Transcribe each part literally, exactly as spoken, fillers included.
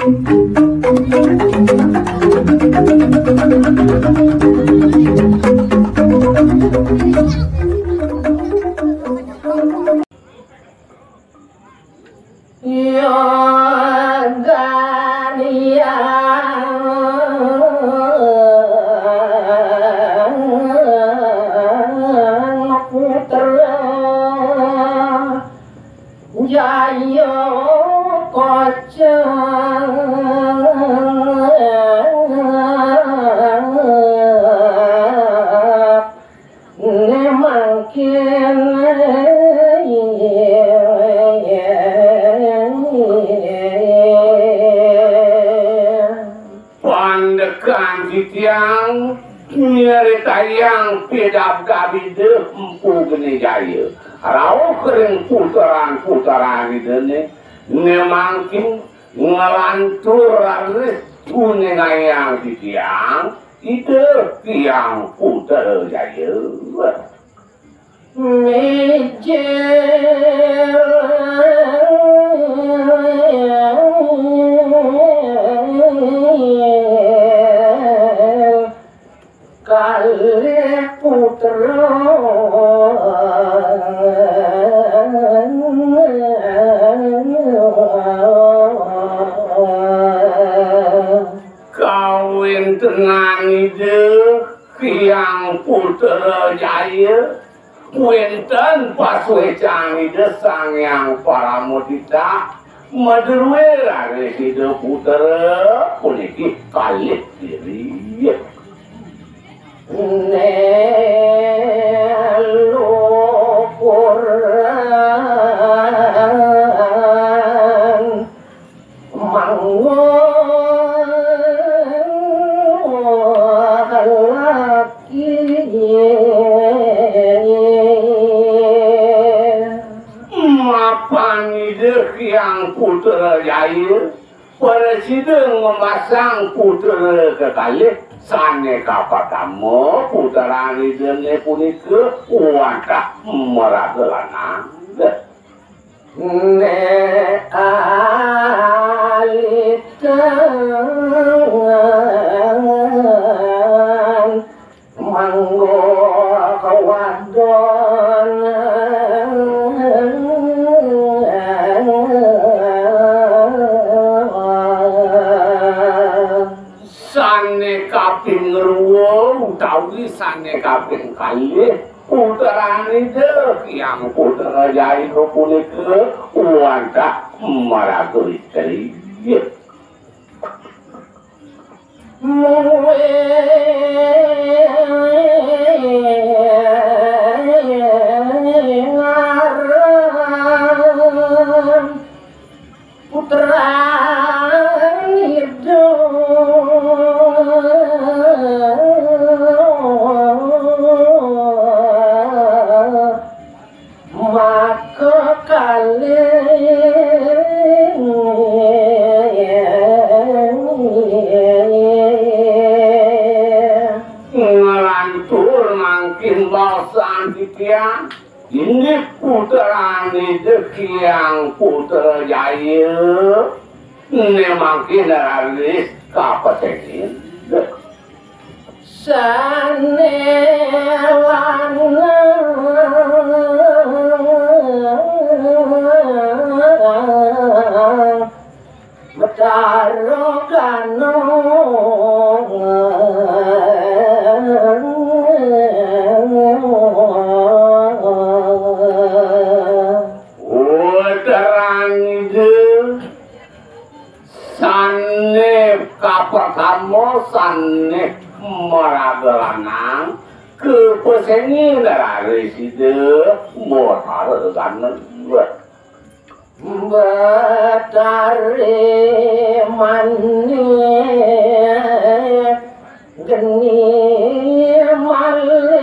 Ya, Gania Putra Jaya Kaca ne mangkin pandekan titiang nyeritayang pidabdab Ida Empu Geni Jaya rauh ring puteran-puteran Ida ne, ne mangkin nglantur raris tuningayang titiang Ida Hyang Putra Jaya. Mijil kalih putra. Kawéntenan Ida Hyang Putra Jaya, wénten pasuécan Ida Sang Hyang Paramodita, madrué raris Ida Putra puniki kalih diri. Né luhuran manggon laki. Mapan Ida Hyang Putra Jaya, prasida mamasang putra kekalih, sané kapertama putran Idané punika wantah maraga lanang. Né aliten manggo kawadon. Sané kaping rua utawi sané kaping kalih, putran Ida Hyang Putra Jaya punika wantah maraga istri. Mungguing aran putran Ida. Maka kalih nglantur mangkin baosan titiang, inggih putran Ida Hyang Putra Jaya, né mangkin raris kapesengin. Sané lanang Betara Gana. Putran Ida. Sané kapertama sané maraga lanang, kapesengin raris Ida Betara Gana. Betari manik geni malih.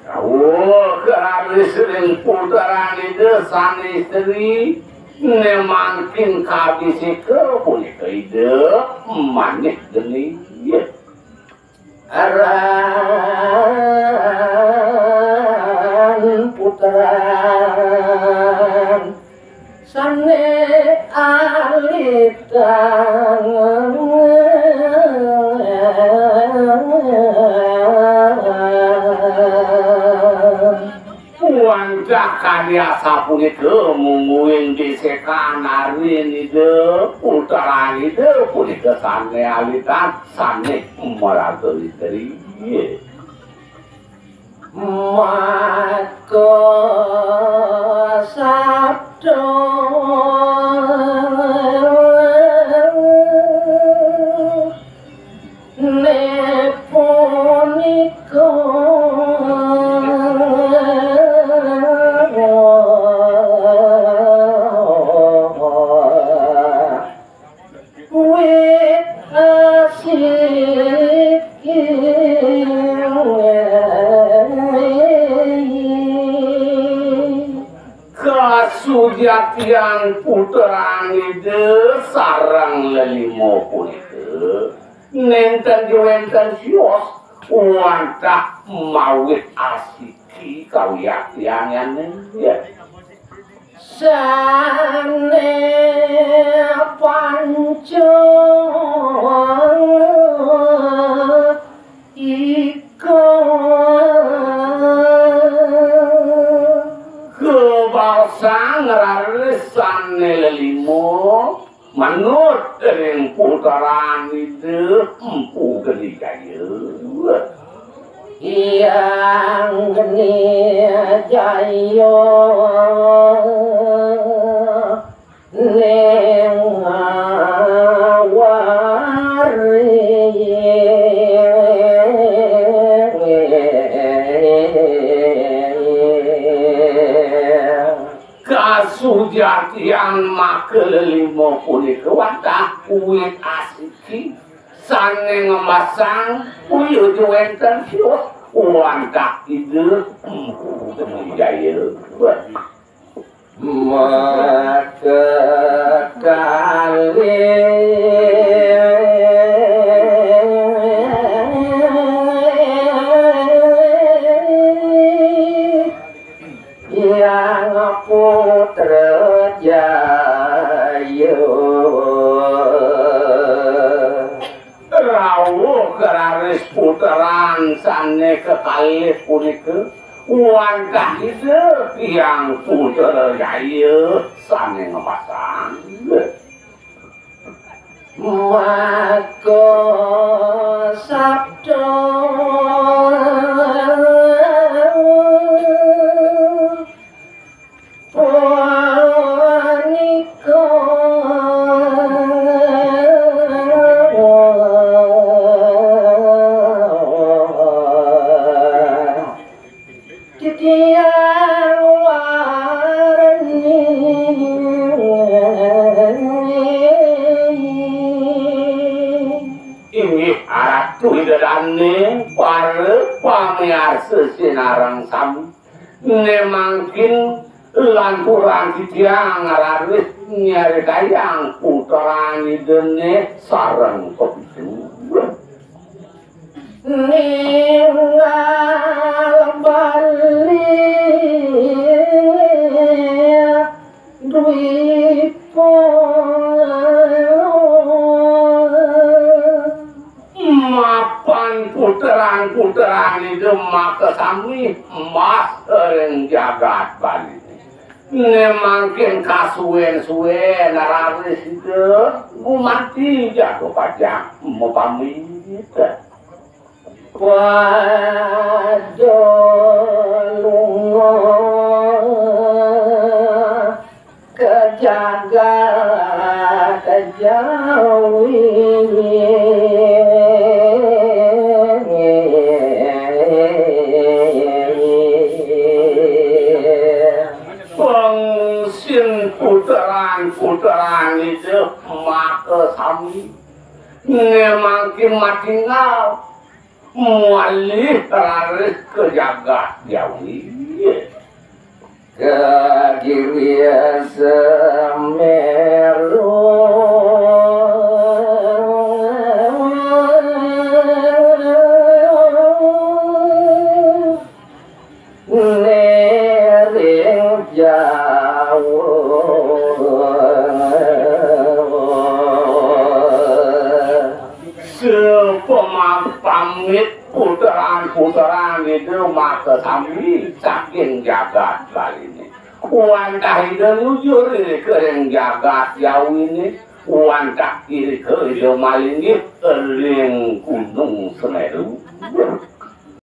Rawuh raris ring putran Ida sané istri, né mangkin kabisika punika Ida manik geni. Arang Terang sane alitang. Wantah kadi asapunika mungguing desekan arin Ida, puteran Ida punika sane alitang, sane maraga istri. Maka sabda ne punika wit asiki. Kasujatian puteran Ida sareng lelima punika nenten wenten sios wantah mawit asiki kawiaktianane. Sane panca ika kebaosang raris sane lelima manut ring puteran Ida Empu Geni Jaya. Hyang Geni Jaya ning ngawari. Kasujatian maka lelima punika wantah wit asiki sane ngembasang, wiuh wenten sios wantah Ida Empu Geni Jaya. Maka kalih Hyang Putra Jaya. Rawuh raris puteran sane kekalih punika wantah Ida Hyang Putra Jaya sane ngembasang. Maka sabda punika titiang warni. Inggih Ratu Ida Dane, para pamiarsa sinareng sami. Ne mangkin lanturang titiang raris nyaritayang puteran Idane sareng pepitu. Ningal Bali Dwipa. Mapan puteran-puteran Ida makasami mas ring jagat Bali. Ne mangkin kasuwen-suwen raris Ida gumanti jaga pajang mapamit. Pada lunga ka jagat Jawi. Pangsin puteran-puteran Ida makasami ne mangkin matinggal malih raris ka jagat Jawi. Ka Giri Semeru. Ne Jauh. Sepamit puteran-puteran Ida makasami saking jagat Baliné. Wantah Ida nujur ring jagat Jawiné, wantah irika Ida malinggih ring Gunung Semeru.